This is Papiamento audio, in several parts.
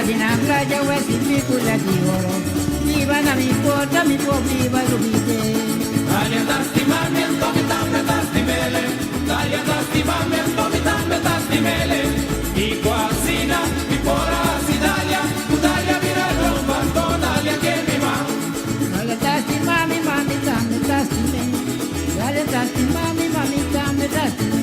di na playa wesi picula di oro Viva na mi porta mi por viva lubide Dalia ta stima mi anto mi tambe ta stim'ele Dalia ta stima mi anto mi tambe ta stim'ele Kiko asina mi por a hasi Dalia Ku Dalia bira lomba anto Dalia ke mi ma Dalia ta stima mi ma mi tambe ta stim'e Dalia ta stima mi ma mi tambe ta stim'e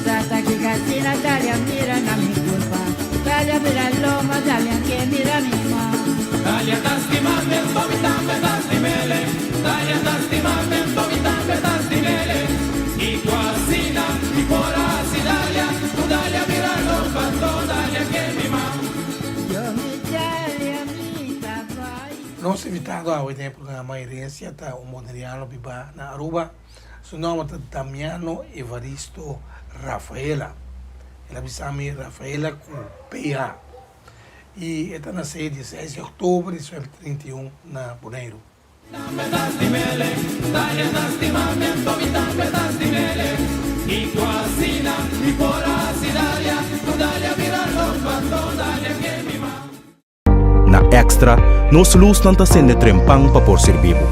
Tata ki kasina Dalia mira na mi kurpa Dalia bira lomba Dalia ke mira mi ma. Dalia ta stima mi anto mi tambe ta stim'ele Dalia ta stima mi anto mi tambe ta stim'ele Kiko asina mi por a hasi Dalia Ku Dalia bira lomba anto Dalia ke mi ma. Yo mi Dalia mi ta bai. Nos invitado awe den e programa Herencia ta un boneriano biba na Aruba. Su nòmber ta Damiano Evaristo Rafaela. El a bisa mi Rafaela ku PH. I e ta nasé di seis di òktober di 1931 na Boneiru. Na Extra, nos lusnan ta sende trempan pa por sirbi bo.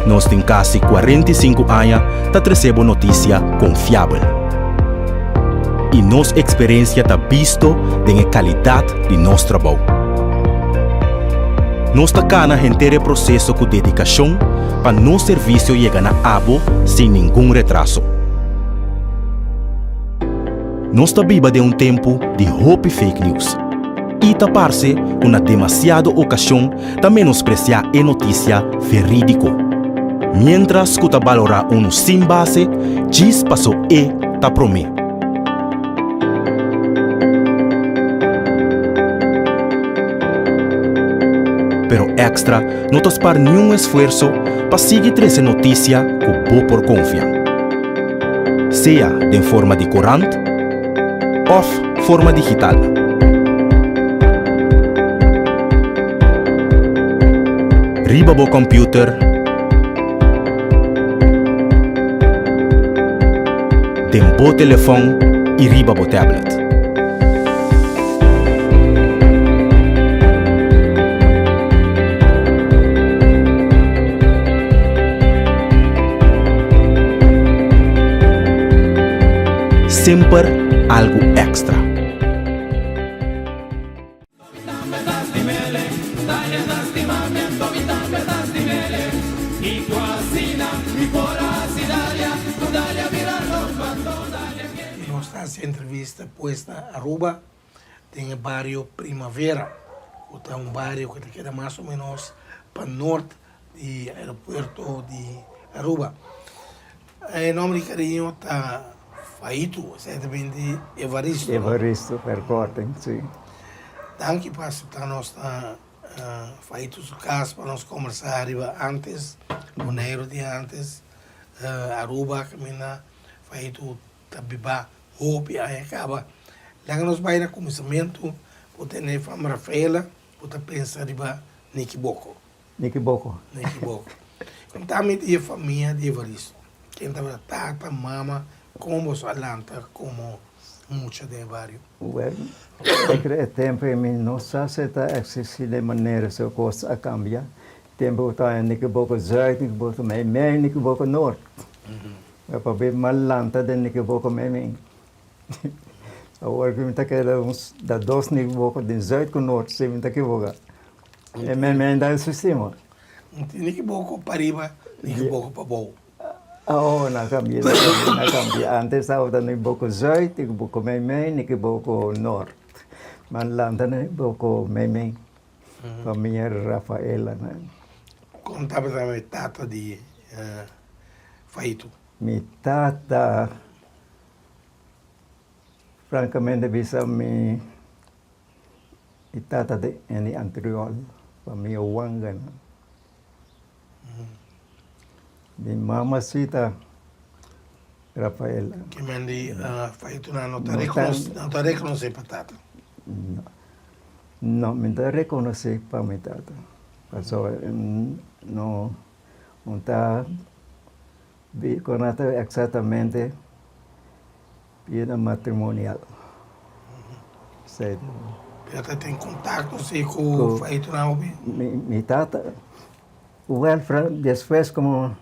Nos tin kasi 45 aña ta trese bo notisia konfiabel. I nos eksperensia ta bisto den e kalidat di nos trabou. Nos ta kana henter e proseso ku dedikashon pa nos servisio yega na abo sin ningun retraso. Nos ta biba den un tempu di hopi fake news i ta parse ku na demasiado okashon ta menospresiá e notisia verídiko, miéntras ku ta balorá unu sin base djis paso e ta promé. Pero Extra no ta spar niun esfuerso pa sigui trese notisia ku bo por konfia. Sea den forma di korant òf forma digital. Riba bo kòmpiuter, den bo telefòn i riba bo tablet. Semper algu èkstra. Nos ta hasi entrevista pues na Aruba den e bario Primavera ku ta un bario ku ta keda mas o menos pa nort di aeropuerto di Aruba. E nomber di cariño ta Faito, esei ta bin di Evaristo. Evaristo verkorting, si. Danki pa asepta nos na Faito su cas pa nos combersa riba antes, Boneiru di antes, Aruba caminda Faito ta biba hopi aña caba. Laga nos bay na cuminsamentu, bo tene fam Rafaela, bo ta pensa riba Nicky Boko. Nicky Boko. Nicky Boko. Konta mi di e famia di Evaristo. Ken tabata tata, mama, kon boso a lanta komo mucha den e bario? Wel, e kre e tempu ei mi no sa si ta eksistí den manera si e kos a kambia. Tempu ku ta Nicky Boko Zuid, Nicky Boko Meimei, Nicky Boko Noord. Pabia mi a lanta den Nicky Boko Meimei. Awor ku mi ta keda uns da dos Nicky Boko den Zuid ku Noord, si mi ta kiboká. E meimei da eksistí mo. Nicky Boko pariba, Nicky Boko pabou. Oh, nan kambia, nan kambia, nan kambia. Antes tabata Nicky Boko Zuid, Nicky Boko Meimei, Nicky Boko Noord. Ma lanta Nicky Boko Meimei. Famia Rafaela nan. Kon tabata mi tata di Faito? Mi tata, francamente bisa mi tata ta di Antriol, famia Wanga nan. Mi mama si ta Rafaela. Ki men di Faito nan no ta reconoce pa tata? No. No, mi ta reconoce pa mi tata. Pasobra no no ta bi con nan ta exactamente bida matrimonial. Esei ta. Pero ta tin contacto si cu Faitonan hopi? Mi tata, wel despues como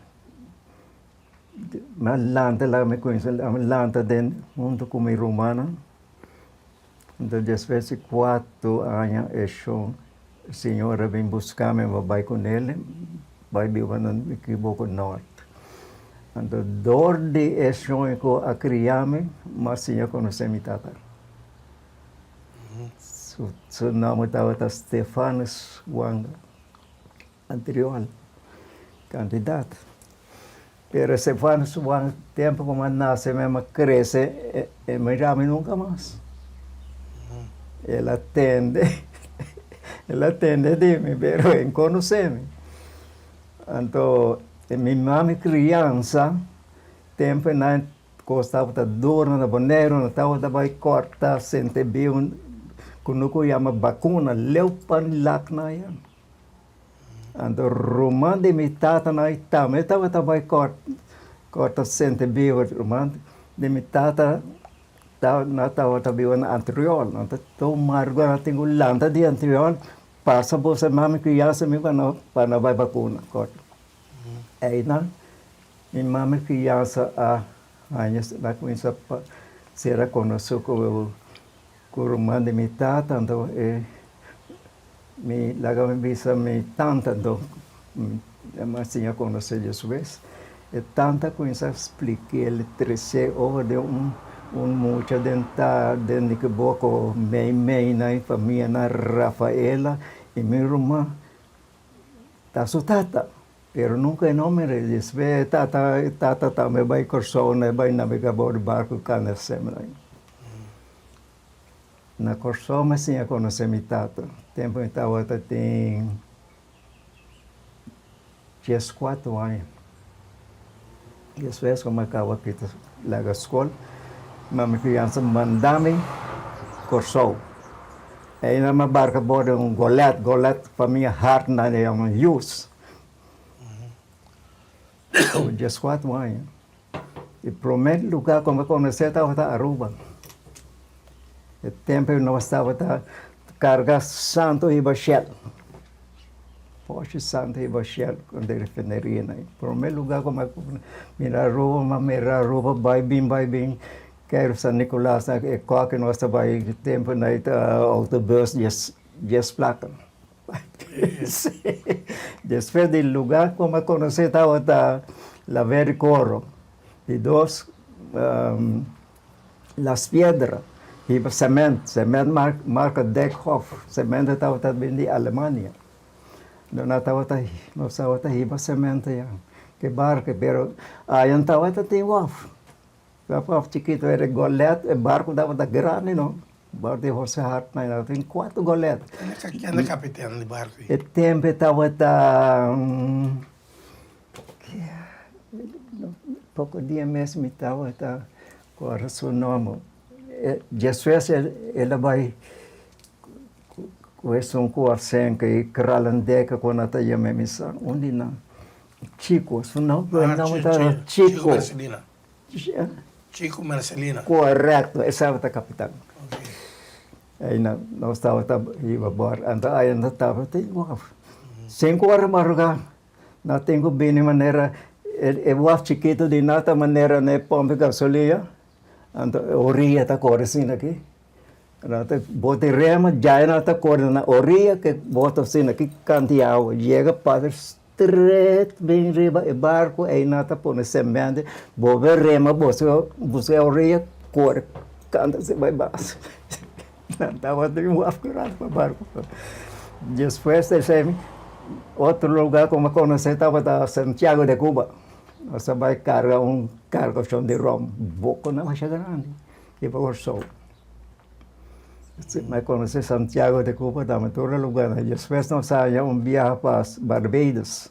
mi a lanta laga mi cuminsa mi lanta den hunto cu mi rumannan enton despues di cuatro aña e shon señor a bin busca mi pa bay cu nel bay biba na Equivoco Nort anto door di e shon cu a cria mi mi a siña conoce mi tata su nomber tabata Stefanus Wanga. Anterior kandidat. Pero Stefano Juan tempo ku mi a nase mi a krese e mira mi nunka mas. El a tende el a tende di mi pero e no konosé mi. Anto mi mami kriansa tempo nan kos tabata duro na Boneiru nan tabata bai kòrta sentebiu ku no ku yama bakuna leu pa lak nan aya. Anto ruman di mi tatanan i tambe tabata bai kòrta sentebiu. Ruman di mi tata nan tabata biba na Antriol. Nan ta tuma argo nan tin ku lanta di Antriol pasa boso mami ku yasa mi pa nan bai bakuna kòrta. Einan mi mami ku yasa a haña nan kuminsá sera konosí ku Ku ruman di mi tata anto e mi laga mi bisa mi tanta anto mi a siña konosé despues e tanta kuminsá splik'é tres'é over den un un mucha den ta den Nikiboko mei mei nan e famia nan Rafaela i mi ruman ta su tata pero nunka e no mir'é despues e tata e tata tambe bai Kòrsou nan e bai nabegá bou di barku kanda semana. Na Kòrsou mi a siña konosé mi tata. Tempu mi tabata tin dieskuatro aña. Despues ku mi a kaba kita laga skol, mami kriansa manda mi Kòrsou. Einan mi a barka bor di un golet, golet famia Hartman nan yama Hughes. Dieskuatro aña. E promé lugá ku mi a konosé tabata Aruba. E tempu nos tabata karga santu riba Shell. Pòchi santu riba Shell ku den refineria nan. E promé lugá ku mi a mira Aruba, mi a mira Aruba bai bin bai bin kèr San Nicolas e kòke nos ta bai tempu nan ta outobùs dies plaka. Despues di lugar ku mi a konosé tabata La Vericoro, di dos Las Piedra, hiba sement, sement marka Dijkhoff, sement tabata bin di Alemania. Nos tabata nos tabata hiba sement aya ke barko, pero aya no tabata tin waf. Waf chikito era golet, e barko tabata grandi no. Barco di Jose Hartman a tin cuatro golet. Ken ta capitán di barco ei? E tempo e tabata poco dia mes mi tabata corda su nomber. Despues el a bay cu esun cu Arsenke y Kralendijk cu nan ta yama mi sa un di nan Chico su nomber tabata Chico. Chico Mercelina. Chico Mercelina. Correcto, e tabata capitan. Ei nos tabata hiba bor, anto ai nos tabata tin waf. Cinco ora maruga nos tin cu bini manera e waf chikito di nos ta manera na e pompi gasolina, anto e oriya ta core asina aki. Nan ta bota e rema, djai nan ta kore na oriya ke bota asina ki kanti awa yega pasa stret bin riba e barko ei nan ta pone semente bobe rema buska e oriya kore kanta asina bai bas nan tabata tin waf grandi pa barko despues di esei otro lugar ku mi konosé tabata Santiago de Cuba nos a bai karga un kargashon di rom bokonan masha grandi. Di pa Kòrsou. Mi a konosé Santiago de Cuba tambe, tur e lugarnan. Despues nos a haña un biaha pa Barbados.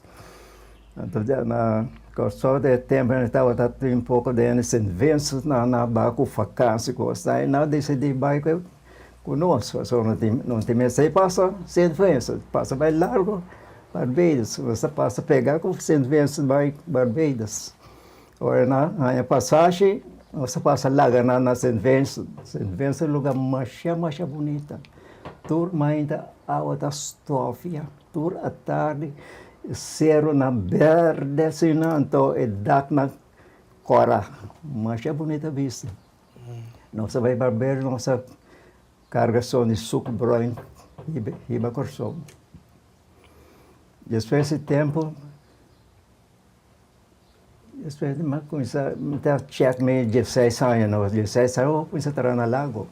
Anto na Kòrsou den e tempu nan tabata tin poko den e Sint Vincent nan a bai ku fakansi kos. Nan a disidí bai ku nos pasobra no tin mester pasa Sint Vincent, pasa bai largu Barbados. Nos a pasa pega ku Sint Vincent bai Barbados. Ora nan haña pasashi, nos a pasa laga nan na Sint Vincent. Sint Vincent lugar masha masha bunita. Tur mainta awa ta stofia, tur atardi e seronan berde asina, anto e daknan kòrá. Masha bunita bista. Nos a bai Barberos, nos a karga son di suk bruin hiba Kòrsou. Despues di tempu. Despues mi a cuminsa, mi ta check mi dieseis aña no, dieseis aña mi a cuminsa traha na Lago.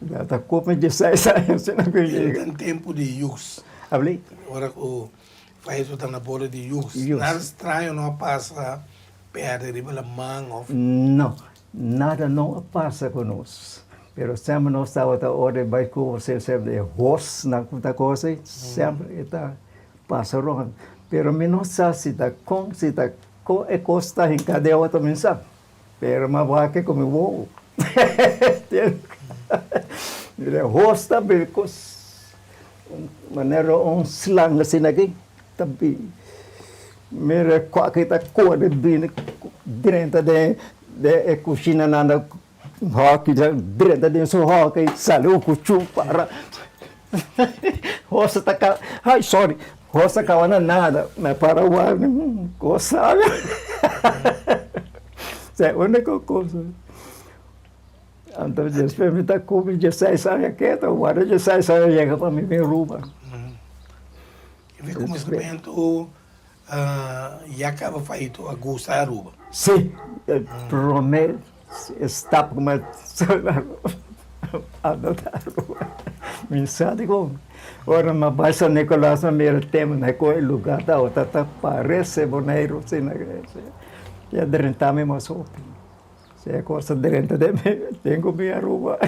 Ya ta cup mi dieseis aña asina cu yega. Den tempo di Hughes. Abli? Ora cu Faisal ta na bordo di Hughes. Nada straño no a pasa perde riba laman of? No, nada no a pasa cu nos. Pero semper nos tabata ora di bay Cuba, semper e hosnan cu ta cosa ey, semper e ta Pasa rond, pero mi no sa si ta con, si ta con e cos ta hinca den otro mi sa, pero mi a wak cu mi wowo. Mira e hos ta bin cos manera un slang asina aki ta bin, mira e cuaki ta core bini drenta den e cushina nan ta hoki drenta den su hoki sali un cuchu para. Hosa ta ka, ai sorry, hosa kaba na nada, na para wak cosa. Sa e único cosa. Anto despues mi ta cumpli dieseis aña keto, wak dieseis aña yega pa mi bin Aruba. E mi cuminsamentu ya caba faito a gusta Aruba? Si, e prome stap ku mi a anda ta Aruba. Mi sa dikon ora mi a bai San Nicolas mi a mira tema na kon e lugar tabata ta parese Boneiru asina i a drenta mi mas hopi. Si e kos a drenta den mi tin ku bin Aruba.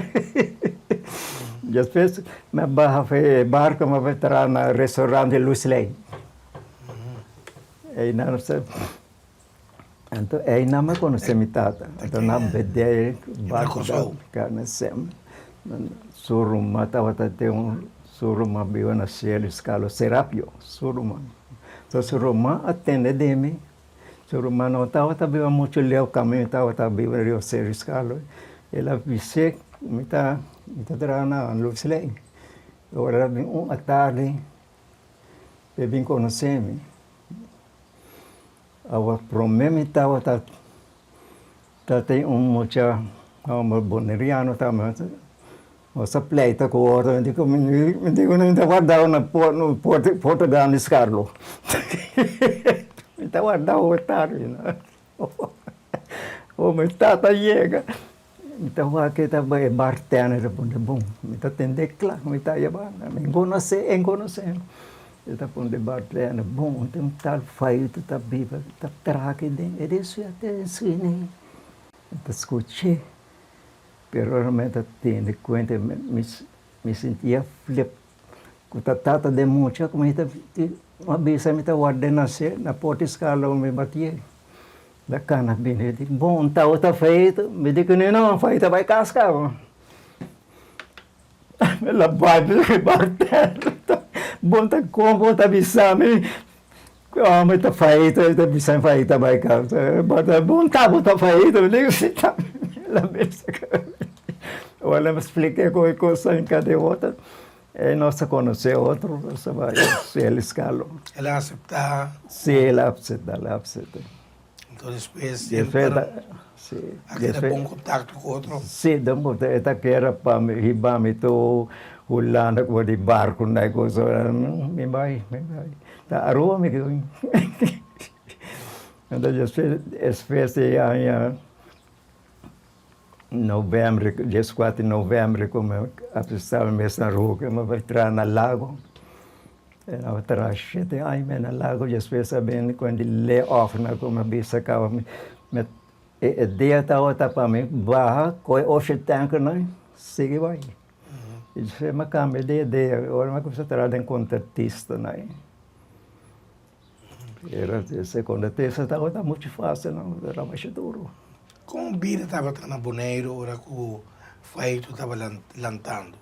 Despues mi a baha for e barko mi a bai traha na restaurante Luisley. Einan anto einan mi a konosé mi tata. Anto nan bendé barku na sem. Su ruman tabata tin un su ruman biba na Cielo Escalo, Serapio, su ruman. Anto su ruman a tende di mi, su ruman no tabata biba muchu leu kaminda mi tabata biba riba Cielo Escalo. El a bis'é mi ta mi ta traha na Luisley. Ora el a bin un atardi E bin konosé mi. Awa promé mi tabata ta tin un mucha hòmber boneriano tambe. Nos a pleita ku otro. Mi di ku mi di ku mi ta wardao na porta grandi Skarlo. Mi ta wardao tardi. Ora mi tata yega. Mi ta wak e ta bai e bartender ta pone bon, mi ta tende kla, mi ta yaba, mi konosé, e konosé. E ta pone e bartender bon, tin un tal faitu ta biba, ta traha aki den, e di su ya te sini. Mi ta skuch'é, pero ora mi ta tende kuenta mi mi sinti a flip ku ta tata den mucha ku mi ta bisa mi ta ward'é nase na porta di skala mi batié. La cana bini di, bon tau ta feito? Mi di ku no, feito bai kas kaba. Mi la bai riba terra. Bon ta kon bo ta bisa mi ku homber ta feito, e ta bisa mi feito bai kas. Bon ta bo ta feito, mi di ku si ta. La bisa ku Ora mi splika ku e kos a hinka den otro, e nos a konosé otro, nos a bai hasi eskalo. El a aseptá? Sí, el a aseptá, el a aseptá. Enton despues semper a keda bon kontakto ku otro? Sí, den bo e ta kere pa mi hiba mi tur Hulanda ku di barku na e kos, mi bai, mi bai. Ta Aruba mi keda. Enton despues, despues di aña November, dieskuater di november ku mi a staba mes na Roque, mi bai traha na Lago. Mi a traha shete aña mes na Lago, despues a bini ku di lay off na ku mi a bisa kaba mi e dia tabata pa mi baha kohe ocean tanker nan sigui bai. I despues mi a kambia di idea, ora mi a kuminsá traha den kontratista nan. Pero e kontratista tabata muchu fásil no, era masha duru. Kon bida tabata na Boneiru ora ku Faito taba lantando?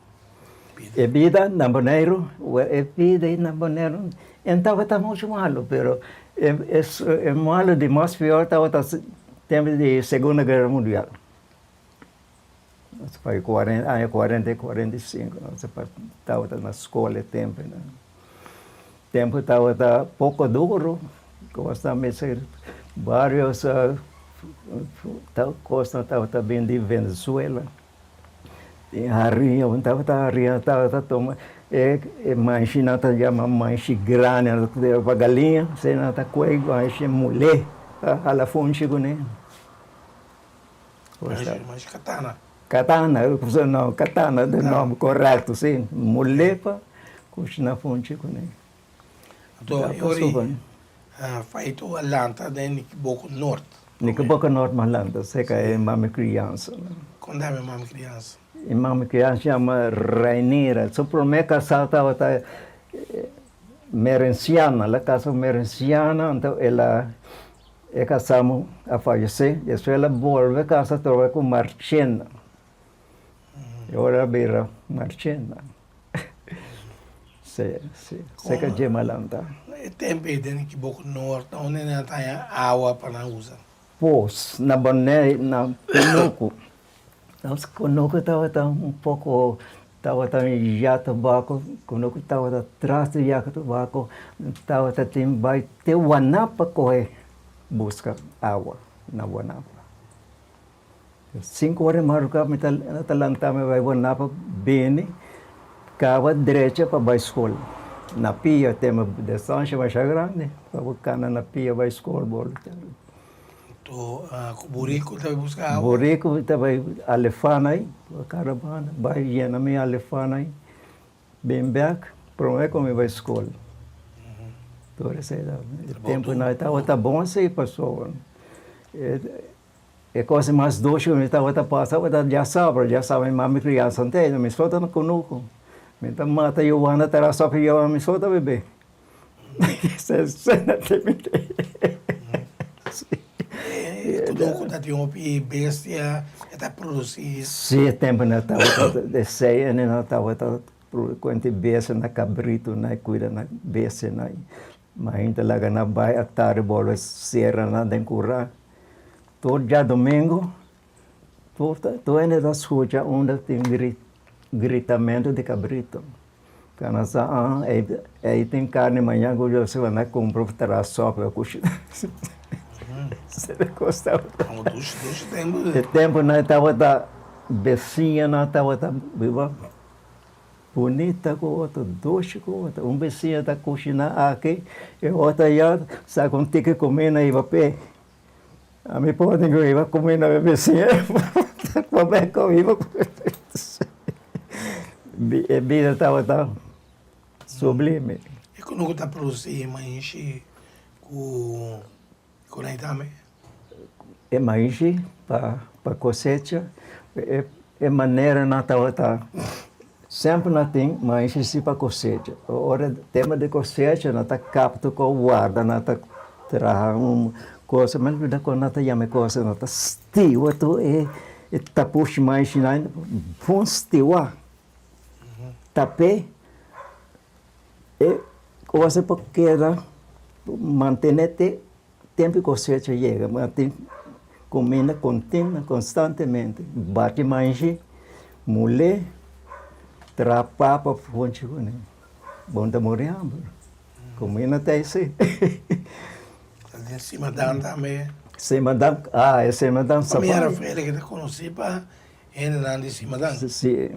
E bida na Boneiru, wel e bida na Boneiru e no tabata muchu malu, pero e malu di mas pior tabata tempu di Segunda Guera Mundial. Nos bai cuarenta, aña cuarenta i cuarenta i sinku nos tabata na skol e tempu nan. Tempu tabata poko duru, kosnan mester varios kosnan tabata bin di Venezuela. Tin hariña, un tabata hariña tabata tuma e manshi nan ta yama manshi grandi nan ta tira pa galiña, esei nan ta kue manshi mulé pa hala funchi kuné. Manshi katana. Katana, no katana ta e nòmber korekto si, mulé pa kushina funchi kuné. Anto e ora Faito a lanta den Nikiboko Noord. Nikiboko Noord m'a lanta serka e mami kriansa. Kon dame mami kriansa? E mami kriansa yama Rainira. Su promé kasá tabata Merenciana, el a kasa ku Merenciana, anto el a e kasá a fayesé, despues el a bolbe kasa atrobe ku Marchena. E ora a bira Marchena. Sí, sí. Seka dje malanta. E tempu ei den Kiboko Noord, na unda nan ta haña awa pa nan usa? Pos, na Bonaire, na Kunuku. Nos Kunuku tabata un poko, tabata un yatobako, Kunuku tabata tras di yatobako, tabata tin bai te Wanapa kohe buska awa na Wanapa. Sinku ora di madrugá mi ta ta lanta mi bai Wanapa bini kaba drecha pa bai skol na pia tema distansha masha grandi pa bo kana na pia bai skol bo To ku buriku ta bai buska awa? Buriku ta bai alefan ai karabana bai yena mi alefan ai bin bek prome ku mi bai skol tur esei ta tempu nan tabata bon si pasobra E cosa mas dushi cu mi tabata pasa tabata djasabra, djasabra mi mami criansa ntende, mi so ta na cunucu, mi ta mata yuwana tera sopi yuwana mi so ta bebe. E cunucu ta tin hopi bestia e ta produci. Si, e tempo nan tabata esey e nan tabata cuenti bestia na cabrito nan cuida na bestia nan. Mainta laga nan bai atardi bolbe sera nan den kura. Tur djadumingu tur tur hende ta skucha unda tin gritamentu di kabritu. Ka nan sa ah ei tin karni mañan ku José nan kumpra traha sòpi pa kushina. E tempu nan tabata besiñanan tabata biba. Bunita ku otro, dushi ku otro. Un bisiña ta kushiná aki, e otro ayá saka un tiki kumina i hiba p'e. Ami por tin ku hiba kumina pa e bisiña, pabia ku hiba E bida tabata sublime. E kunuku ta produsí maishi ku Konai tambe. E maishi pa pa kosecha e e manera nan tabata semper nan tin maishi si pa kosecha ora tema di kosecha nan ta kapta ku warda nan ta traha un kosa mi no ta nan ta yama e kosa nan ta stiwa tur e e tapushi maishi nan bon stiwa tap'e e kosa por keda mantene te Tempu kosecha yega bo a tin kuminda kontinuo konstantemente, bati manshi, mul'é, traha papa funchi kuné, bo no ta muri hamber, kuminda ta esei. Den Simadan tambe. Simadan, ah e Simadan sapa. Mi era Feli ke ta konosí pa hendenan di Simadan. Si,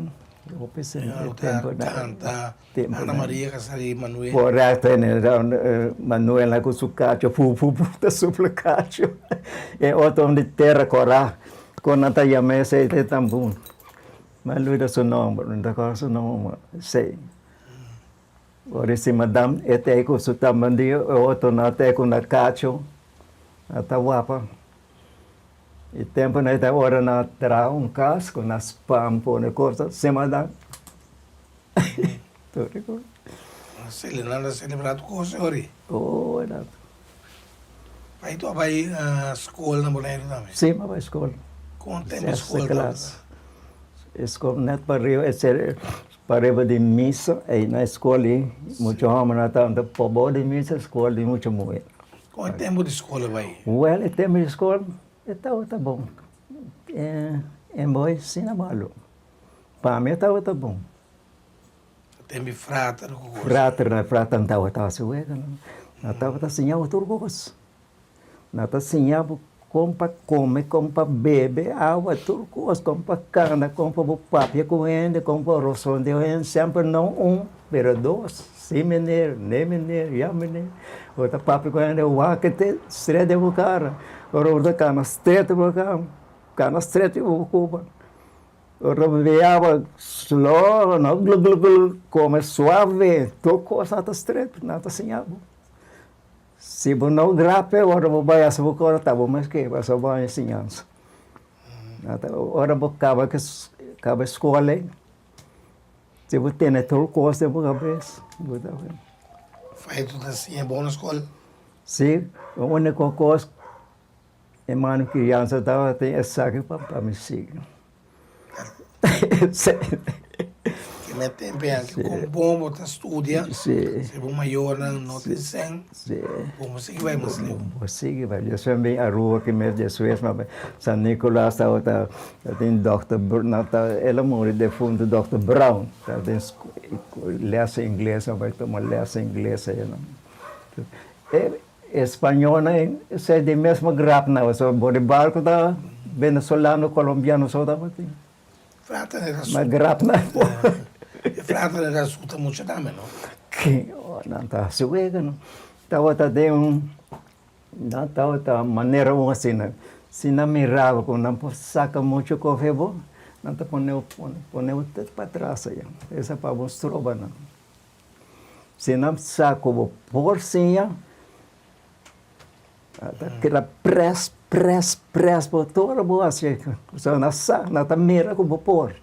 hopi tempu na. Kanta. Ana Maria ka sali Manuel. Correcto, Manuel na ku su cacho pu pu pu ta supla cacho. E otro hom di Terra Corá, kon nan ta yama esei te tambun. Mi a luida su nomber, mi no ta acorda su nomber, esei. Ora si madam e ta ei ku su tambandí, e otro nan ta ei ku nan cacho, nan ta wapa. E tempu nan ta ora nan traha un kas ku nan spam pone cosa, si madam. Nan ta selebrá tur kos ori. Oh, e dat. Pai tu a bai skol na Boneiru tambe? Si, mi a bai skol. Kon tempu skol tabata? E skol net pariba, e ser pariba di misa, ei na e skol ei mucha hòmbernan tabata pabou di misa, skol di mucha muhé. Kon e tempu di skol a bai? Wèl, e tempu di skol e tabata bon. E boy asina malu. Pa mi e tabata bon. Ten bi frater ku kos. Frater, na frater nan tabata hasi wega nan. Nan tabata siña bo tur kos. Nan ta siña bo kon pa kome, kon pa bebe awa, tur kos, kon pa kanda, kon pa bo papia ku hende, kon pa rosonde ku hende, semper no un, pero dos, si meneer, ne meneer, ya meneer. Bo ta papia ku hende, wak te stret den bo kara, ora bo ta kana stret den bo kara, kana stret den bo kuba. Ora bo bebe awa slow, no glu glu glu, kome suave, tur kos nan ta stret, nan ta siña bo. Si bo no grape ora bo bai hasi bo kos ta bo mes ke pasobra bo haña siñansa. Ora bo kaba kaba skol ei si bo tene tur kos den bo kabes bo ta bon. Faitu ta siña bo na skol? Si, e uniko kos e mano kriansa tabatin esaki pa mi sigui. Ke me tempo ya ke kon bon bo ta studia, si bo mayornan no tin sèn, bo no sigui bai mas leu. Bo sigui bai. Despues mi bin Aruba ki mes despues mi a bai San Nicolas tabata tin dokter el a muri defunto dokter Brown tabatin les ingles a bai tuma les ingles einan. E spañolnan esei di mesmo grap nan pasobra bo di barco ta venezolano colombiano so tabatin. Frater era Ma grap nan po. E frater era suta mucha tambe no? Ki nan ta hasi wega no. Tabata den un nan tabata manera un asina si nan miraba ku nan por saka mucho kofe bo nan ta pone pone bo te patras aya esa pa bo stroba nan. Si nan sa ku bo por siña, nan ta keda près, près, près bo tur bo hasi. Pasobra nan sa, nan ta mira ku bo por.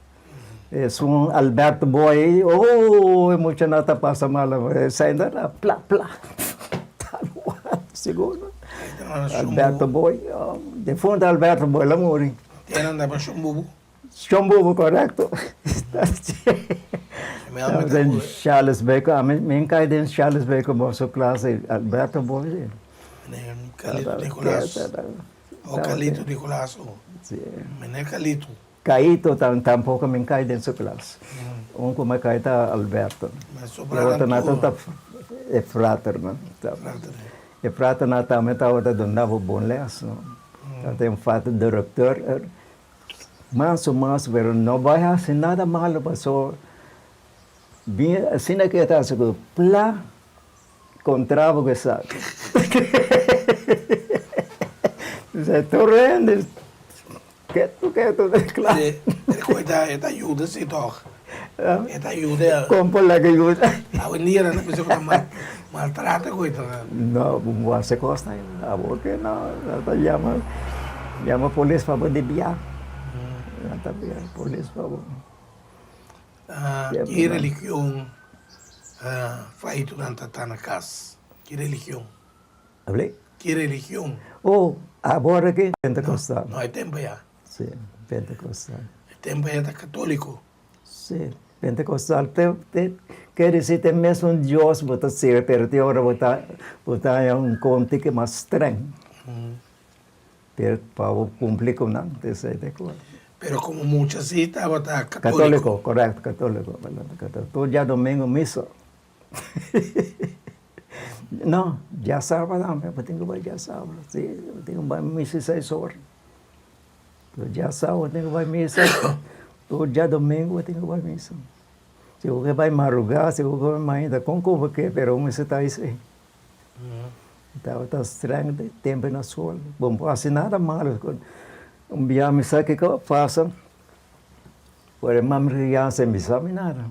Esun Alberto Boy ei, oh, e muchanan ta pasa malo. Esei nan ta pla, pla. Sigur. Alberto Boy, difunto Alberto Boy, el a muri. Nan ta shon bubu. Shon bubu korekto. Den Charles Baker, ami mi kai den Charles Baker boso klase, Alberto Boy. Carlito Nicolas. O Carlito Nicolas o. Meneer Carlito. Caito tampoco mi kai den su klas. Un ku mi kai ta Alberto. E otro nan ta e fraternan. E fraternan tambe tabata duna bo bon les. Tabatin un frater director. Mas o mas pero no bai hasi nada malo paso bin asina ke ta hasi ku pla kontra bo ku esaki. Esei tur hende ketu ketu kla. E ta yuda si tòg. E ta yuda. Kon por laga yuda? Awendia nan ta bisa ku ta maltrata ku e ta. No, bo hasi kos nan abo ke no, nan ta yama yama polis pa bo debia. Nan ta bia polis pa bo. Ki religion faitu nan ta ta na kas? Ki religion? Abli? Ki religion? Oh, abora ki Pentecostal. No, e tempo ya. Si, Pentecostal. E tempo ya ta católico. Si, Pentecostal te te ker disi te mesun Dios bo ta sirbi pero tin ora bo ta bo ta haña un konti ke mas streng. Pero pa bo kumpli ku nan te esei te kos. Pero komo mucha si tabata católico. Católico, korekto, católico. Tur djadomingo misa. No, djasabra tambe, bo tin ku bai djasabra, si, bo tin ku bai misa seis ora. Tur djasabra bo tin ku bai misa, tur djadomingo bo tin ku bai misa. Si bo ke bai marugá, si bo ke bai mainta, kon ku bo ke, pero bo mester ta esei. Tabata streng den tempu na skol, bo no por hasi nada malo. Un bia mi sa kiko a pasa, ora e mami riansa e bisa mi nada.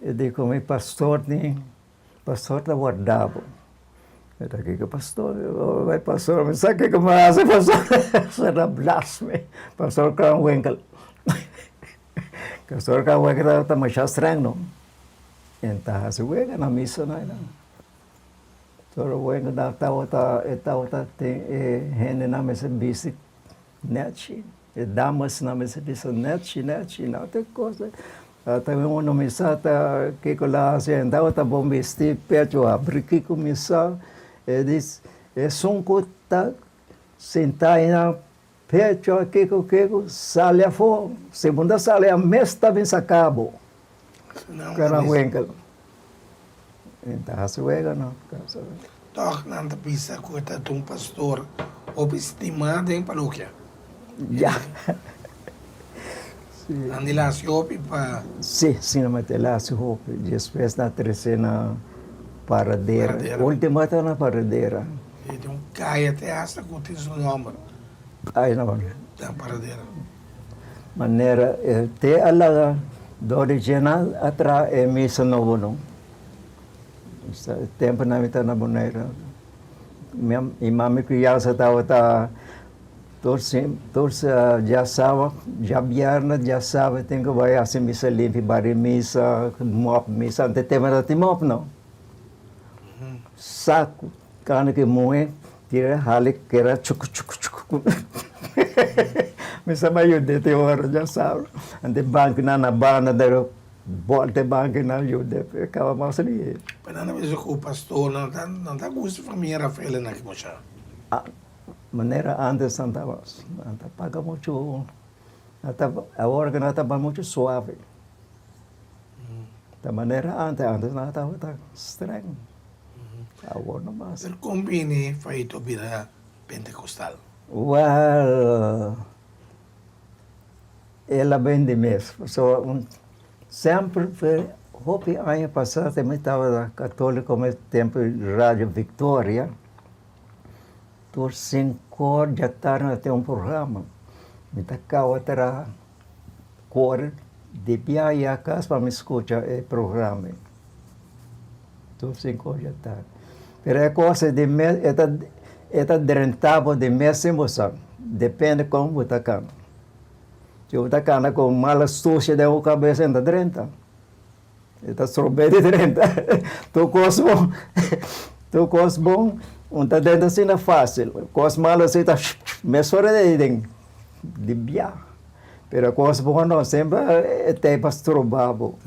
E di ku mi, Pastor ni, pastor ta warda bo. Mi ta kiko pastor? Bai pastor, mi sa kiko mi a hasi pastor. Pastor ta blas mi. Pastor Kranwinkel. Pastor Kranwinkel tabata masha streng no. E ta hasi wega na misa na einan. Pastor Kranwinkel tabata, e tabata tin e hendenan mester bisti Nechi, e damasnan mester bisa nechi, nechi, no te kos. Ata uno mi sa ta kiko la hasi, e tabata bon bisti, pecho habri, kiko mi sa. E dis, esun ku ta sinta einan. Pecho a kiko kiko sali afó, si bo no ta sali a mes ta bin saka bo. Kara winkel. E ta hasi wega no. Tòg nan ta bisa ku e ta un pastor hopi stimá den parokia. Ya. Nan di la hasi hopi pa. Si, si nan mester la hasi hopi. Despues nan a trese na Paradera. Ultimo ta na Paradera. E tin un kaya te hasta ku tin su nòmber. Ai no. Na Paradera. Manera e te a laga dor di dje nan a traha e misa nobo no. E temponan mi ta na Bonaire. Mi mami kriansa tabata tur tur djasawa, djabièrnè, djasawa tin ku bai hasi misa limpi, bari misa, mòp misa. Ante tempo no tin mòp no. Saku. Kanda ki muhe tira hali kera chuku chuku chuku. Mi sa bai yuda te ora dja sabi. Ante bankinan na banda dero bolta e bankinan yuda e kaba mas lihe. Pa nan a bisa ku pastor nan ta nan ta gusta famia Rafael nan ki mucha. Ah manera antes nan tabata nan ta paga muchu nan ta awor nan ta bai muchu suave. Ta manera antes antes nan tabata streng. Awor no mas. Pero kon bini Faito bira Pentecostal? Well, el a bin di mes. Pasobra un semper hopi aña pasá te mi tabata katóliko mes tempu di Radio Victoria, tur sinkor djatardi nos tin un programa. Mi ta kaba traha kore di biaha kas pa mi skucha e programa. Tur sin kos ya ta. Pero e kos di mes e ta e ta drenta bo di mes sin bo sa. Depende kon bo ta kana. Si bo ta kana ku mal astusia den bo kabes e no ta drenta. E ta strobe di drenta. Tur kos bon tur kos bon un ta drenta asina fásil. Kos malo si ta mesora di den di bia. Pero kos bon no semper e ta pa stroba bo.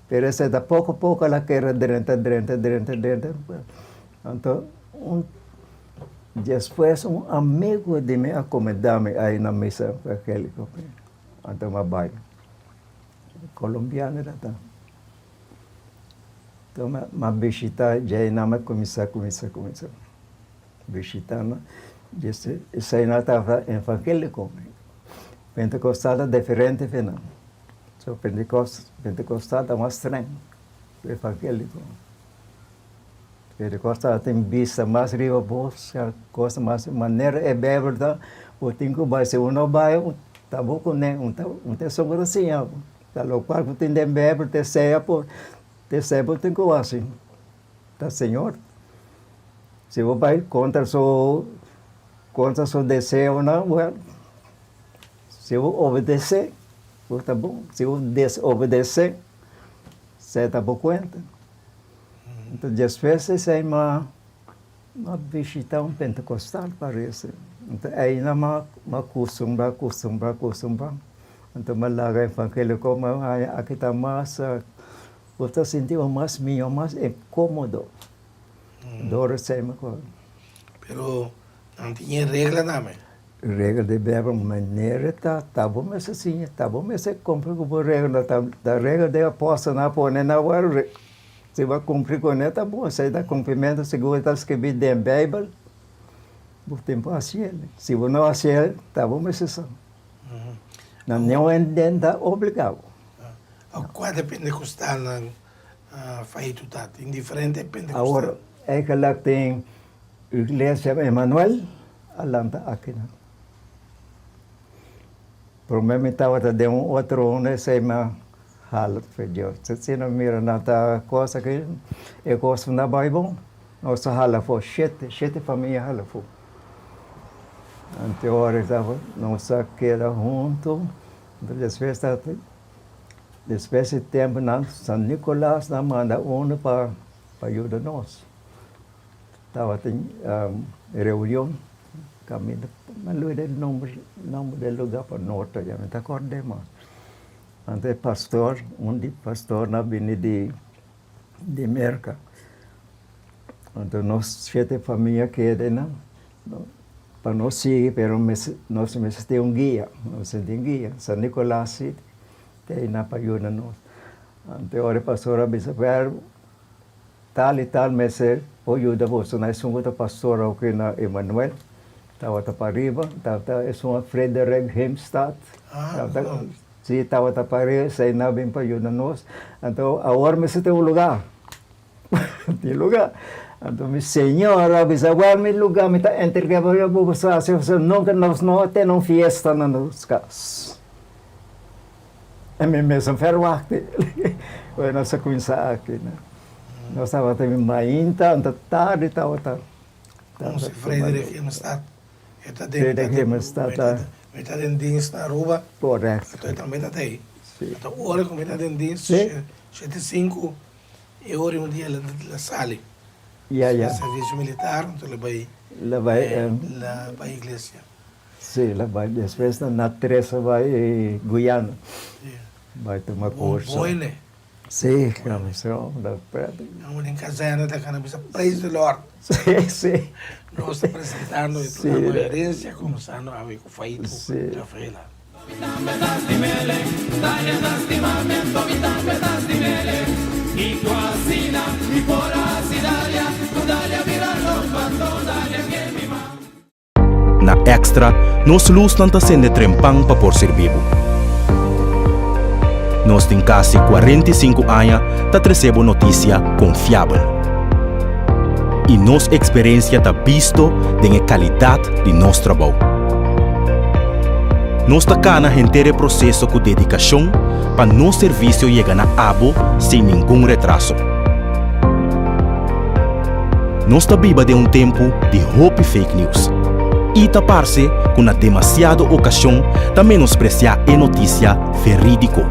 Pero esei ta poko poko el a kere drenta, drenta, drenta, drenta. Anto un despues un amigo di mi a komendá mi ai na misa evangéliko. Anto mi a bai. Kolombiano el a ta. Anto mi a bishitá djei nan mi a kuminsá, kuminsá, kuminsá bishitá nan. Esei nan tabata evangéliko. Pentekostal ta diferente fe nan. So Pentecost, Pentecostal ta mas streng ku evangéliko. Pentecostal tin bista mas riba bo, cosa mas, manera e Bijbel ta, bo tin ku bai, si bo no bai, ta bo kuné, un ta un ta esun ku ta siña bo. Ta lokual ku tin den Bijbel te sea por, te sea bo tin ku hasi. Ta Señor. Si bo bai kontra su, kontra su deseonan, well. Si bo obedesé, bo ta bon. Si bo desobedesé, esei ta bo kuenta. Enton despues esei m'a m'a bishitá un pentekostal parese. Enton einan m'a m'a kustumbrá, kustumbrá, kustumbrá. Enton m'a laga evangeliko, m'a haña aki ta mas, bo ta sinti bo mas mihó, mas kómodo. Dor esei mi kòrda. Pero nan tin e regla tambe. Regla di Bijbel, Manera ta, ta bo mester siña, ta bo mester cumpli cu bo regla, ta, ta regla di apostelnan a pone na wor, si bo a cumpli cu ne ta bon, esey ta cumplimento segun e ta scribi den Bijbel, bo tin por haci el, si bo no haci el, ta bo mester sa. Na niun hende ta obliga bo. Cua ta pentecostalnan faitu ta? Tin diferente pentecostal. Awor, eigenlijk tin Iglesia Emanuel a lanta akinan. Prome mi tabata den un otro unda esei mi a hala fe Dios. Si no mira nan ta cosa aki, e cosa no a bai bon. Nos a hala afo shete, shete famia a hala afo. Ante ora nos a keda hunto, despues ta despues di tempo nan San Nicolas nan manda uno pa yuda nos. Tabatin reunion caminda mi olvida e nomber nomber del lugar pa norte ya mi ta acorda mas anto e pastor un di pastornan a bini di di Merca anto nos shete famia keda einan. Pa nos sigui pero nos mester tin un guia, nos mester tin guia. San Nicolas si ta einan pa yuda nos. Anto ora e pastor a bisa wer tal i tal mester por yuda boso. Na esun ku ta pastor aki na Emanuel tabata pariba, tabata esun a Frederik Hemstad. Tabata si tabata pariba esei nan a bin pa yuda nos. Anto awor mester tin un lugar. Tin lugar. Anto mi señora a bisa, Wel, mi lugar mi ta entrega pa bo, bo sa haci pasobra nunca nos no a tene un fiesta na nos cas. En mi mes a verwacht ora nos a cuminsa aki. Nos tabata bin mainta, anto tardi tabata. Como si Frederik Hemstad e ta den, Frederik Hemstad ta. Mi ta den dienst na Aruba. Correcto. Anto e tambe ta ta ey. Anto ora cu mi ta den dienst, shete sinku. E ora un dia el a sali servisio militar, anto el a bai el a bai iglesia. Si, el a bai. Despues na tres a bai Guyana, bai tuma kurso. Bon hende. Si, homber prèt. Homber den kazèrna ta kana bisa Praise the Lord. Si, si. Nos ta presentando e programa Herencia komensando awe ku Faito Rafaela. Na Extra, nos lusnan ta sende trempan pa por sirbi bo. Nos tin kasi 45 aña ta trese bo notisia konfiabel. I nos eksperensia ta bisto den e kalidat di nos trabou. Nos ta kana henter e proseso ku dedikashon pa nos servisio yega na abo sin ningun retraso. Nos ta biba den un tempu di hopi fake news i ta parse ku na demasiado okashon ta menospresiá e notisia verídiko.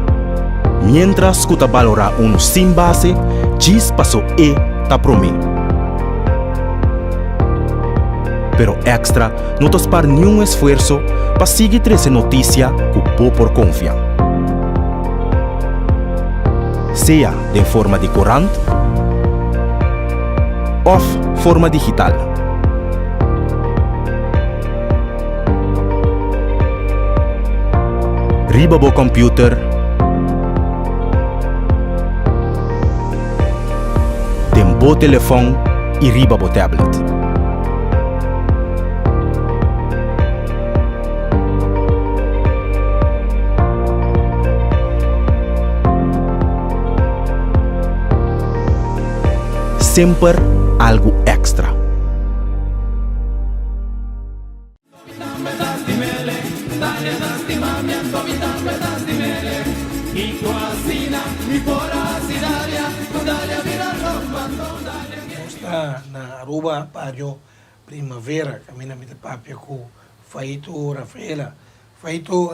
Miéntras ku ta balorá unu sin base djis paso e ta promé. Pero Extra no ta spar niun esfuerso pa sigui trese notisia ku bo por konfia. Sea den forma di korant òf forma digital. Riba bo kòmpiuter, den bo telefòn i riba bo tablet. Semper algu èkstra. Nos ta na Aruba bario Primavera caminda mi ta papia cu Faito Rafaela. Faito,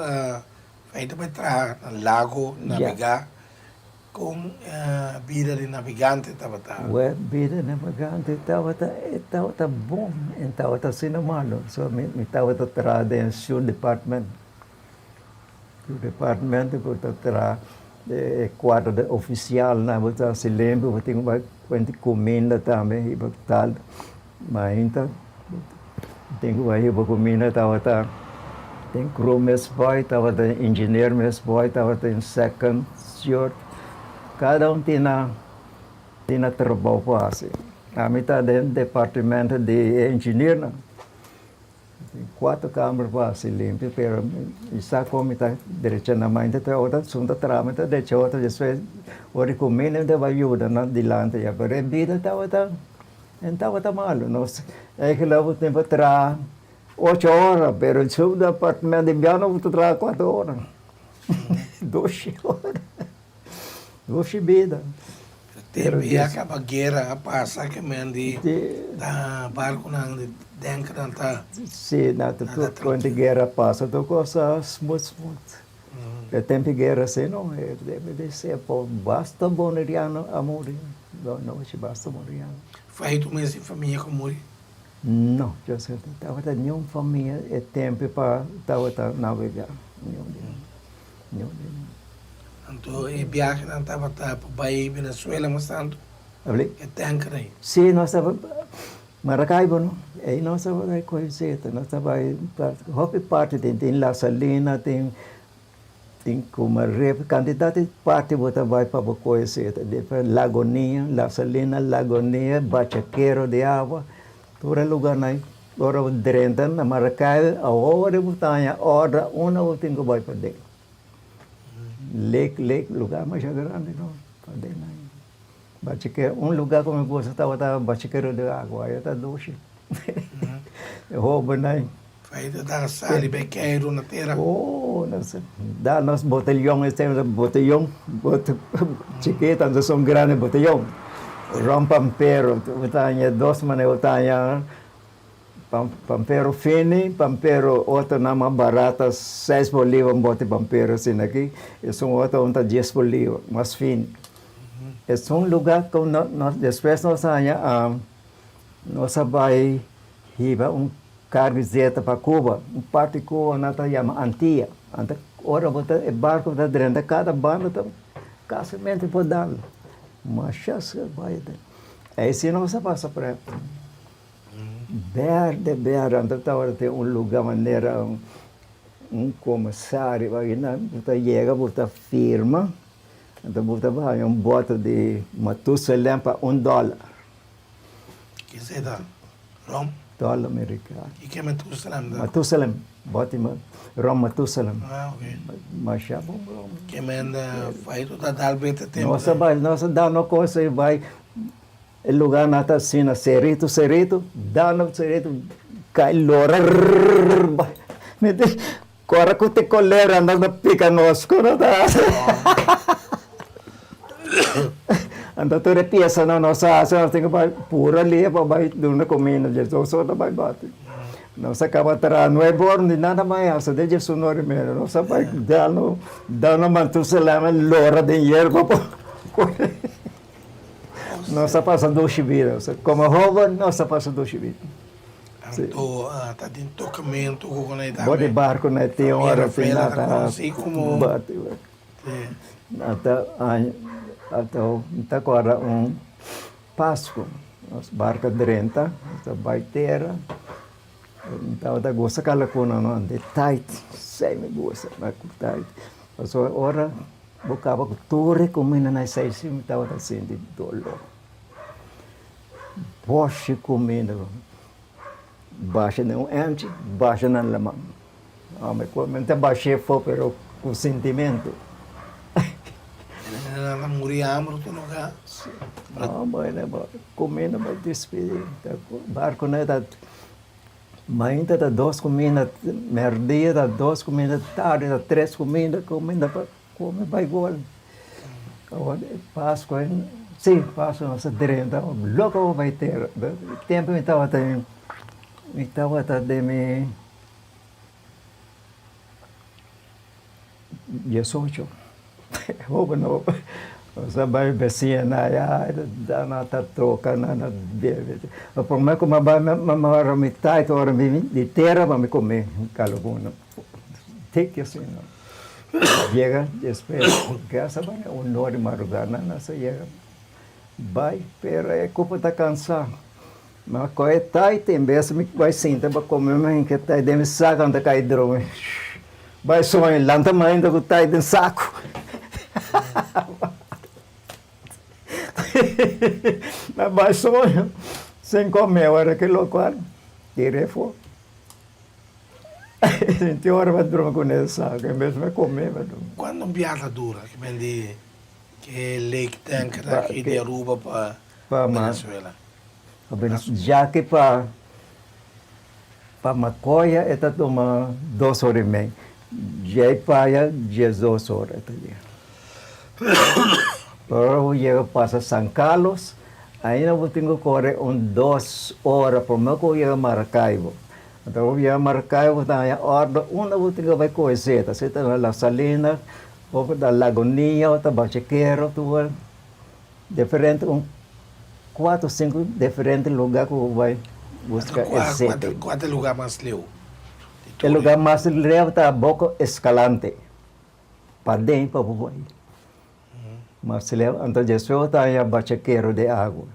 Faito bai traha na lago nabega. Con bida di nabegante tabata? Wè, bida di nabegante tabata, e tabata bon, e tabata asina malo. So mi, mi tabata traha den shoe department. Shoe department ku ta traha e kuarto di ofisialnan, bo ta hasi limpi, bo tin ku bai kuenta kuminda tambe, hiba tal. Mainta tin ku bai hiba kuminda tabata tin crew mes boy, tabata engineer mes boy, tabata tin second steward. Kada un tin nan tin nan trabou pa hasi. Ami ta den departamento di e engineernan. Tin cuatro camber pa haci limpio pero mi sa con mi ta drecha nan mainta te ota sun ta traha mi ta drecha otro despues ora di cuminda mi ta bay yuda nan dilanti ya pero e bida tabata no tabata malo nos eigenlijk bo tin pa traha ocho ora pero su departamento di biano bo ta traha cuatro ora doce ora. Dushi bida. Tempu ya kaba guera a pasa ke men di ta barkunan di denkernan ta. Si, na ta tur konta guera pasa tur kos a smooth smooth. E tempu guera si no e debe di ser por basta boneriano a muri nochi basta boneriano. Fai tu mes tin famia ku muri? No, Joseph no tabata niun famia e tempu pa tabata nabega niun di nan. Anto e biahenan tabata pa bai Venezuela mas tantu? Abli? E tanker ei. Si, nos tabata. Maracaibo no, ei nos a bai kohe zeta, nos a bai hopi parti tin, tin La Salina, tin tin Cumarep, kantidat di parti bo ta bai pa bo kohe zeta, despues Lagonia, La Salina, Lagonia, Bachaquero de Agua, tur e lugarnan ora bo drenta na Maracaibo awor bo ta haña òrda unda bo tin ku bai paden, lek lek lugar masha grandi no paden. Bachikero, un lugar ku mi gusta tabata Bachikero de Agua, e ta dushi. E hobennan. Fai ta da sali bai keiru na tera. Oh, nos da nos botellon, e tempo botellon, bote chikito, anto son grandi botellon. Ron pampero, bo ta haña dos manera, bo ta haña pampero fini, pampero otronan mas barata, seis bolivar un bote pampero asina aki, esun otro un ta dies bolivar, mas fini. Esun lugar ku nos despues nos haña nos a bai hiba un karga zeta pa Cuba, un parti di Cuba nan ta yama Antia. Anto ora bo ta e barko ta drenta kada banda ta kasimente por dal masha bai aden. Ei si nos a pasa pret. Berde berde anto tabata tin un lugar manera un komisario bo ta yega bo ta firma. Anto bo ta baña un bote di Matusalem pa un dòler. Kese ta rom? Dòler merikano. I ke Matusalem ta? Matusalem, bote rom Matusalem. Ah, ok. Masha bon rom. Ke mende fai tur ta dal bete tempu. Nos a bai, nos a da no kos ei bai e lugar nan ta asina seritu seritu, da no seritu kai lora rrrr bai. Mi di. Kora ku te kolera nos na pika nos ku no ta hasi. Anto tur e piesanan nos a hasi nos tin ku bai pura lia pa bai duna kuminda djes ora ta bai bati. Nos a kaba traha nuebe ora ni nada mas hasi te djes un ora i media nos a bai dal dal nos mantusalem lora den yerba pa kore. Nos a pasa dushi bida komo hoben nos a pasa dushi bida. Anto ta tin tokamentu ku ku nan Bo di barku na tin ora tin Rafaela ta konosí komo Ata ato mi ta kòrda un Pasku nos barku a drenta nos ta bai tera mi tabata gusta kalakuna no di tait esei mi gusta tait pasobra ora bo kaba ku tur e kuminda na esei si mi tabata sinti doló. Boshi kuminda basha den un emchi, basha na laman. Ame ku mi ta bash'é afó pero ku sintimentu. Nan ta muri hamber otro lugá. No, bueno, kuminda bai dispidí. Barkunan ta mainta ta dos kuminda, mèrdia ta dos kuminda, tardi ta tres kuminda, kuminda pa Come bai gol. Awor Pascua, si, Pascua nos a drenta loco bai tera. Tempo mi tabata mi tabata den mi diesocho, hoben hoben. Nos a bai besiñanan aya, nan ta toca, nan a bebe. Prome cu mi a bai mi a mara mi taito ora mi bin di tera pa mi come calabuna. Tiki asina. Yega despues gasa bai un ora di madrugá nan nan sa yega bai pero e kupo ta kansa ma ku e tait en bes mi bai sinta pa kome mi hinka e tait den mi sako anto kai drumi bai soña lanta mainta ku tait den sako ma bai soña sin kome ora ki lokual tira afó. Sinti ora pa drumi ku ne saku en bes mi kome pa drumi. Kuantu un biaha ta dura ki ben di e lake tank aki di Aruba pa Venezuela? Djaki pa pa Macoya e ta tuma dos ora i mei, djei pa aya diesdos ora e ta yega. Ora bo yega pasa San Carlos ainda bo tin ku kore un dos ora prome ku bo yega Maracaibo. Anto bo bia Maracaibo bo ta haña ordo unda bo tin ku bai kohe zeta, si ta na La Salina of ta Lagunilla of ta Bachaquero tur diferente un kuater o sinku diferente luga ku bo bai buska e zeta. Kua ta e luga mas leu? E luga mas leu ta Boko Escalante, paden pa bo bai mas leu anto despues bo ta haña Bachaquero de Agua.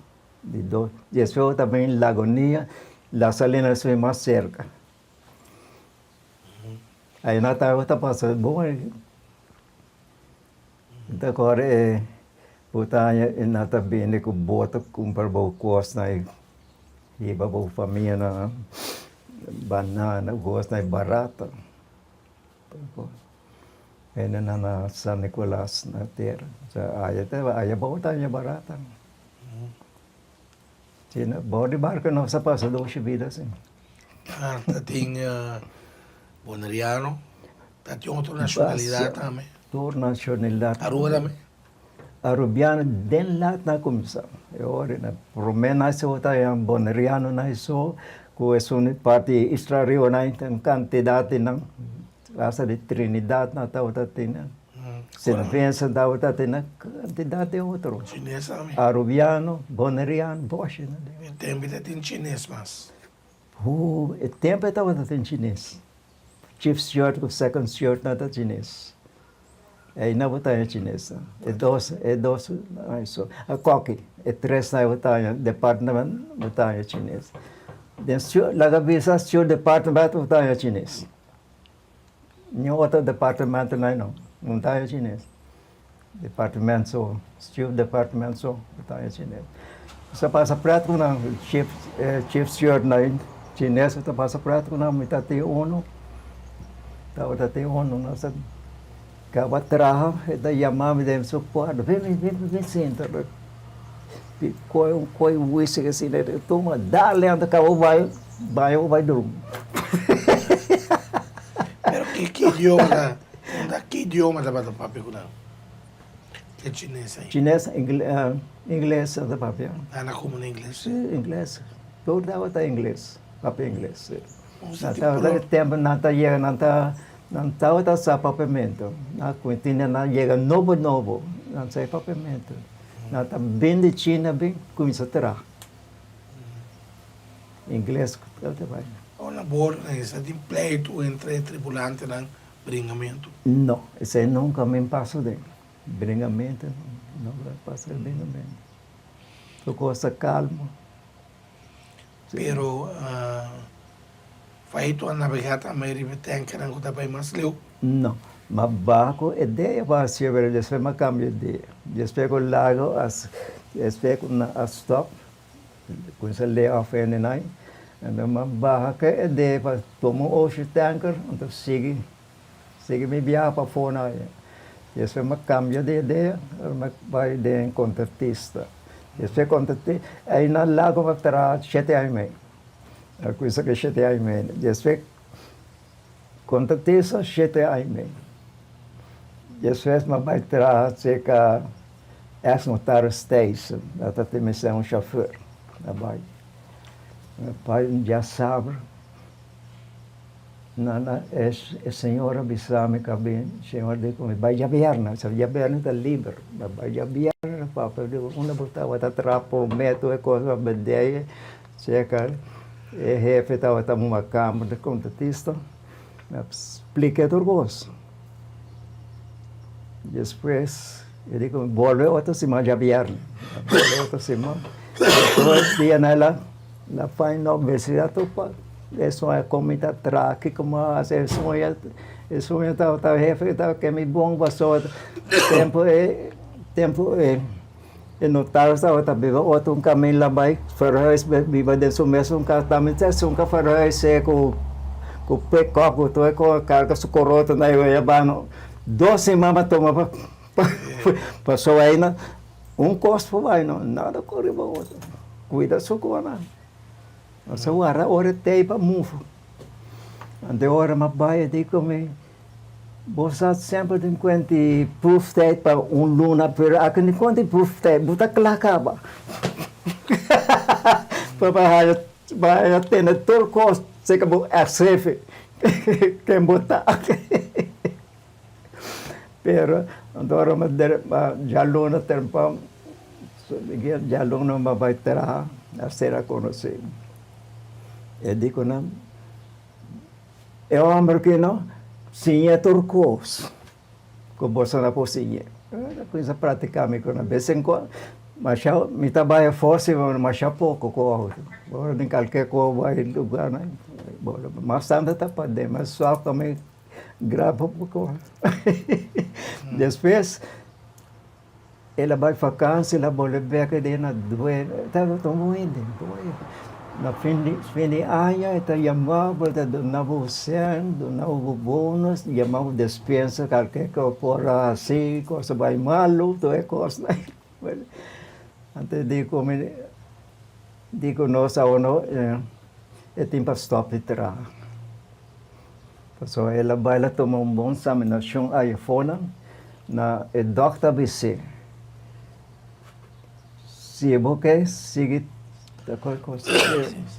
Di dos. Despues ta bin Lagonia, La Salina esei mas serka. Aina tabata pasa bon. Mi ta kòrda e butaña e nan ta bini ku bota kumpra bo kosnan i hiba bo famianan banana kosnan i barata. Hende nan na San Nicolas na tera. Aya ta aya butaña barata. Si na bor di barco nos a pasa doshi bida asin. Ah, ta tin Boneriano, ta tin otro nacionalidad tambe. Tur nacionalidad. Aruba tambe? Arubiano den laat nan cuminsa. E ora na prome nan so ta yan Boneriano nan so cu esun parti Isla Rio nan tin cantidad di nan hasta di Trinidad nan tabata tin nan. Sint Vincent tabata tin nan cantidad di otro. Chines tambe. Arubiano, Boneriano, boshi nan. E tempo ta tin chines mas. Hoo, e tempo e tabata tin chines. Chief steward ku second steward nan ta chines. Ei nan bo ta haña chines nan. E dos, e dos nan so. A koki, e tres nan bo ta haña department bo ta haña chines. Den steward, laga bisa steward department bo ta haña chines. Ni otro departamento nan no, no ta haña chines. Departamento so, steward department so bo ta haña chines. Sa pasa pret ku nan, chief, chief steward nan chines ta pasa pret ku nan, mi ta tin uno, tabata tin uno, nos a kaba traha, e ta yama mi den su kuarto, bin bin bin sinta. Koe un koe whisky asina, e tuma, dale anto kaba bai baño bai durmi. Pero ki ki idioma ta, unda ki idioma tabata papia ku nan? E chines ei. Chines, ingles nan ta papia. Nan a komo na ingles? Si, ingles. Tur tabata ingles, papia ingles, si. Nan tabata e tempo nan ta yega nan ta nan tabata sa papiamento. Nan kuintinda nan yega nobo nobo nan sa e papiamento. Nan ta bin di China bin kuminsa traha. Ingles ku ta bai. Ora na bordo nan esta tin pleitu entre e tripulantenan bringamentu? No, esei nunka mi pasa den bringamentu, no pasa den bringamentu. Tur kos ta kalmo. Pero Faito a nabegá tambe riba e tankernan ku ta bai mas leu? No, ma baku e dia pa hasié, pero despues mi a kambia e dia. Despues ku lago a, despues ku nan a stòp, kuminsá lay off hendenan, anto mi a baha ku e dia pa tuma un ocean tanker, anto sigui, sigui mi biaha pafó nan. Despues mi a kambia di idea, mi a bai den kontratista. Despues kontratista, einan lago mi a traha shete aña i mei. A kuminsa ku shete aña i mei. Despues kontratista shete aña i mei. Despues mi a bai traha serka ex notaris Thijssen, dat ta tin mester un shofùr. Mi a bai. Mi a bai un diasabra. Nan e señor a bisa mi ka bin, señor di ku mi bai djabièrnè, sa djabièrnè ta liber, mi bai djabièrnè papia di unda bo tabata traha promé tur e kos a bend'é seka e hefe tabata muma kamber di kontratista, mi a splik'é tur kos. Despues e di ku mi bolbe otro siman djabièrnè, mi bolbe otro siman, despues dia nan el a. Na fain no mester a topa e soña kon mi ta traha kiko mi a hasi e soña e soña tabata hefe tabata ke mi bon pasobra tempu e tempu e e notaris tabata biba otro un kaminda bai verhuis biba den su mesun kas tambe ta esun ka verhuis ku ku pickup ku tur e kos karga su koroto na e bano dos siman a tuma pa pasobra aina Un kos por bai no, nada kos riba otro. Kuida su kona. Nos a warda ora e tei pa mufu. Ante ora m'a bai e di ku mi, Bo sa semper tin kuenti proeftijd pa un luna, pero aki no kuenti proeftijd, bo ta kla kaba. Pa haya pa haya tene tur kos seka bo ex hefe ken bo ta. Pero anto ora mi a djaluna tempo djaluna mi a bai traha a ser a konosí. E di ku nan e hòmber aki no siña tur kos ku boso no por siña. Mi a kuminsá pratiká mi ku nan bes en kuando. Masha mi ta bai afó si pero masha poko ku outo. Ora den kalke ku bai lugarnan mas tantu ta paden mas suaf pa mi graba poko. Despues el a bai fakansi el a bolbe bek den na duele tabata un hende na fin di fin di aña e ta yama bo e ta duna bo sèn duna bo bonus yama bo despensa kalke ku por a hasi kos a bai malu tur e kosnan. Anto e di ku mi, di ku nos awo e tin pa stòp di traha. Pasobra el a bai el a tuma un bon saminashon ayafónan na e dòkter a bis'é, Si bo ke sigui Si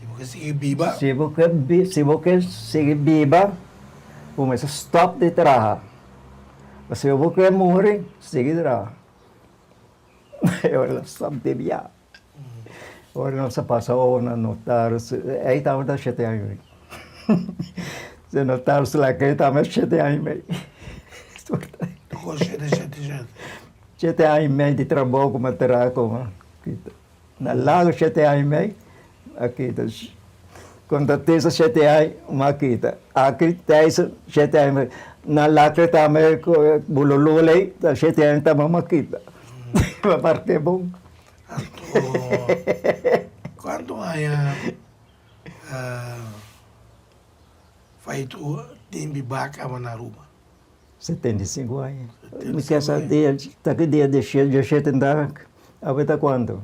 bo ke sigui biba. Si bo ke si bo ke sigui biba, bo mester stòp di traha. Pasobra bo ke muri, sigui traha. E ora nos stop di bia. Ora nos a pasa over na notaris, ei tabata shete aña i mei. Se notaris laga ei tambe shete aña i mei. Toko shete shete shete. Shete aña i mei di trabou ku mi a traha komo na lago shete aña i mei a kita. Kontatisa shete aña mi a kita. Aki Thijs shete aña mi na Lacre tambe ku Bululula ei ta shete aña tambe mi a kita. Mi a parke bon. Anto kuantu aña Faitu tin bibá kaba na Aruba? 75 aña. Mi kasa dia ta ki dia di shete nta awe ta kuantu?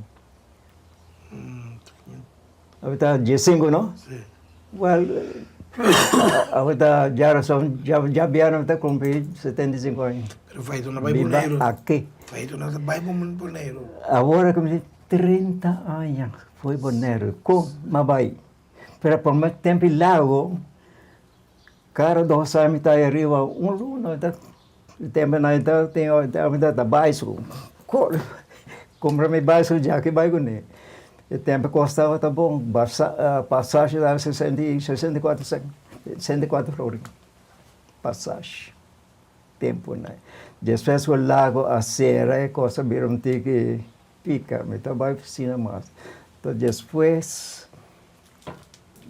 Awe ta diesinku no? Si. Well, awe ta djarason, djabièrnè mi ta kumpli 75 aña. Pero Faitu no bai Boneiru. Biba aki. Faitu no ta bai Boneiru. Awor ku mi tin 30 aña foi Boneiru, kon mi a bai? Pero prome tempu largu, kada dos aña mi ta ariba un luna, tempu nan ta tin mi ta baisikul, kore kumpra mi baisikul djaki bai kuné. E tempu kos tabata bon, pasashi tabata 64 sèn, 64 florin, pasashi, tempu nan. Despues ku lago a sera e kos a bira un tiki pika, mi ta bai ofisina mas. Enton despues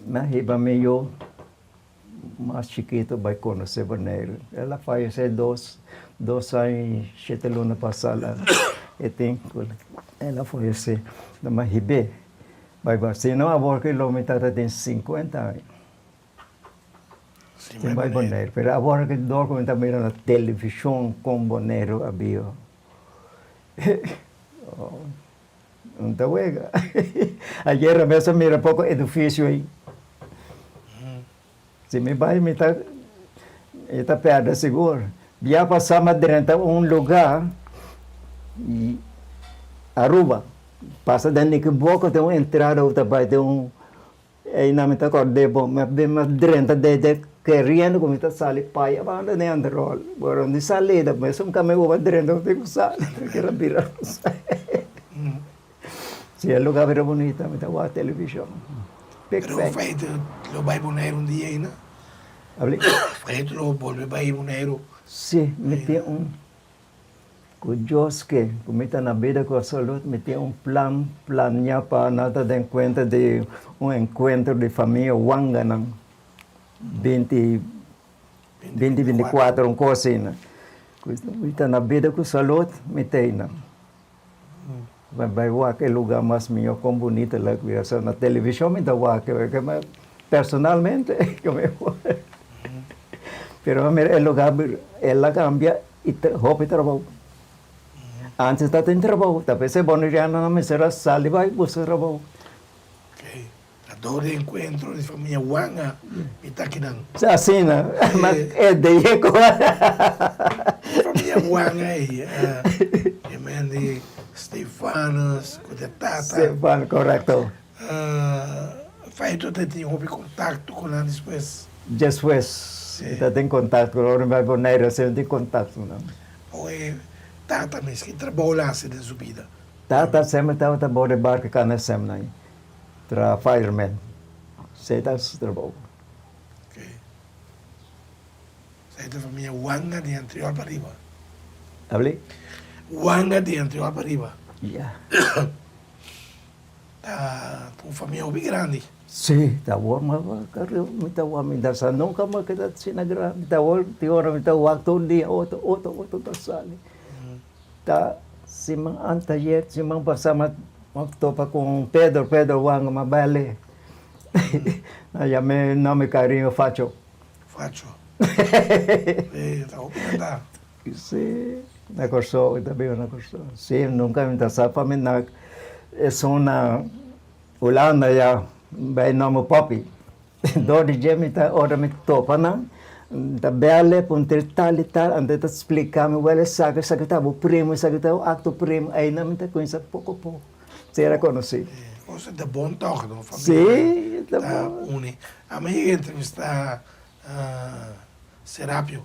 mi a hiba mi yu mas chikito bai konosé Boneiru. El a fayesé dos dos aña i shete luna pasá la e tin ku el a fayesé. Mi a hib'é bai bai. Si no awor ki lo mi tata tin sinkuenta aña sin bai Boneiru. Pero awor ki dor ku mi ta mira na televishon kon Boneiru a biba. Un ta wega. Ayer a mes a mira poko edifisio ei. Si mi bai mi ta mi ta perde sigur. Bia pasá mi a drenta un lugá Aruba. Pasa den Nikiboko tin un entrada ku ta bai den un Einan mi ta kòrd'é bon, mi a bin mi a drenta dede keriendo ku mi ta sali paya banda den Androl. Pero ni salida, mesun kaminda ku bo a drenta bo tin ku sali, mi kier a bira Si e lugar bira bunita mi ta wak televishon. Pero Feito lo bai Boneiru un dia ainda? Feito lo bolbe bai Boneiru? Si, mi tin un. Ku Dios ke ku mi ta na bida ku salud mi tin un plan plania pa nan ta den kuenta di un enkuentro di famia Wanganan binti binti binti kuater un kos asina ku mi ta na bida ku salud mi ta einan mi bai wak e luga mas mihó kon bunita la ku ya na televishon mi ta wak personalmente pero mi mira e luga el a kambia. I hopi trabou. Antes ta tin trabou, ta p'esei bonerianonan mester a sali bai buska trabou. Ok, ta dor di enkuentro di famia Wanga mi ta kinan. Asina, ma e de yeko. Famia Wanga ei, e men di Stefanus ku de tata. Stefan, korekto. Feito ta tin hopi kontakto ku nan despues. Despues mi ta tin kontakto ku nan, ora mi bai Bonaire asina mi tin kontakto ku nan. Oe tata mes ki trabou el a hasi den su bida? Tata semper tabata bou di barko kanda sem nan traha fireman, esei ta su trabou. Ok. Esei ta famia Wanga di Antriol pa riba. Abli? Wanga di Antriol pa riba. Ya. Ta un famia hopi grandi. Sí, ta awor mi mi ta wak mi ta sa nunka mi a keda asina grandi. Ta awor tin ora mi ta wak tur dia otro otro otro ta sali. Ta siman anteayer siman pasa mi a topa ku Pedro, Pedro Wanga mi a bai al'e. A yam'e nomber kariño Facho. Facho. E ta hopi kantá. Sí, na Kòrsou, e ta biba na Kòrsou. Sí, nunka mi ta sa pa mi na esun na Hulanda ya bai nòmber Poppy. Dor di dje mi ta ora mi topa nan, mi ta bèl'e puntr'e tal i tal, anto e ta splika mi, wèl esaki, esaki ta bo primo, esaki ta bo akto primo, einan mi ta kuminsá poko poko sera konosí. Kos ta bon tòg, no? Familia Sí, ta ta bon. uni. Ami a yega entrevistá Serapio.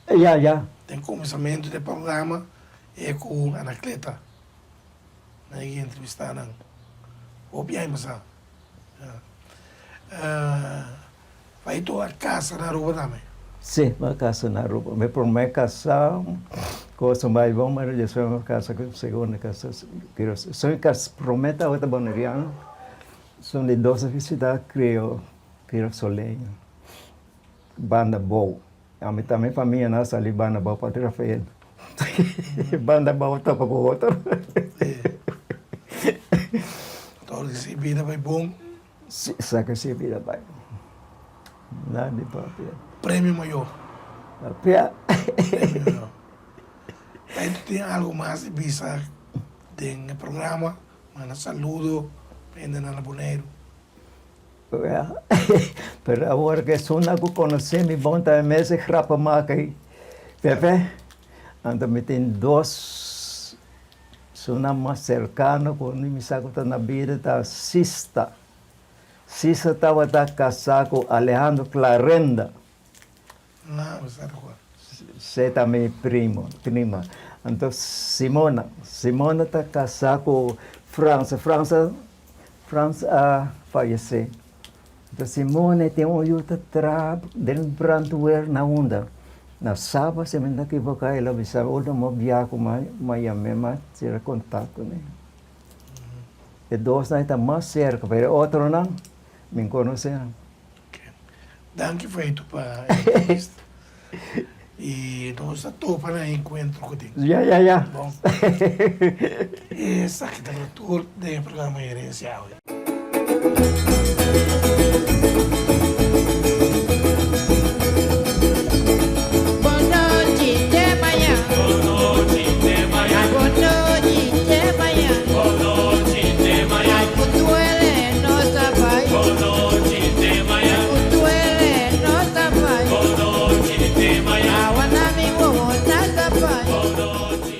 Ya, ya. Den kuminsamentu di e programa e ku Anacleta nan a entrevistá nan. Hopi aña pasá. Faito a kasa na Aruba tambe? Sí, mi a kasa na Aruba. Mi promé kasá kos a bai bon, pero despues mi a kasa ku segundo kasa. Esun kas promé tabata boneriano, esun di dos a visitá krio kurasoleño, banda bou. Ami tambe famia nan a sali banda bou pa Rafael. Banda bou topa ku otro. Todo ke si bida bai bon. Si, sa ke si bida bai bon. Nada di papia. Premio mayor. Papia. Premio mayor. Taitu tin algo mas di bisa den e programa? Manda saludo pa hendenan na Boneiru. Pero awor ku esunnan ku konosé mi bon ta e mes e grappenmaker ei, Pepe. Anto mi tin dos esunnan mas serkano ku mi sa ku ta na bida ta Sista. Sista tabata kasá ku Alejandro Clarenda. No, mi sa ta kua. Se ta mi primo, prima. Anto Simona, Simona ta kasá ku Frans, Frans a, Frans a fayesé. Anto Simona e tin un yu ta traha den brandweer na unda? Na Saba si mi no ta ekivoká, el a bisa mi ultimo biaha ku mi a yam'é mi a sera kontakto kuné. E dosnan e ta mas serka, pero e otronan mi no konosé nan. Danki Feito pa e entrevista. I nos a topa na e enkuentro ku tin. Ya, ya, ya. Bon. Esaki tabata tur den e programa Herencia awe. Bonochi te mañan. Bonochi te mañan. Bonochi te mañan. Bonochi te mañan. Ay ku duele no ta bai. Bonochi te mañan. Ku duele no ta bai. Bonochi te mañan. Awa na mi wowo na ta bai. Bonochi.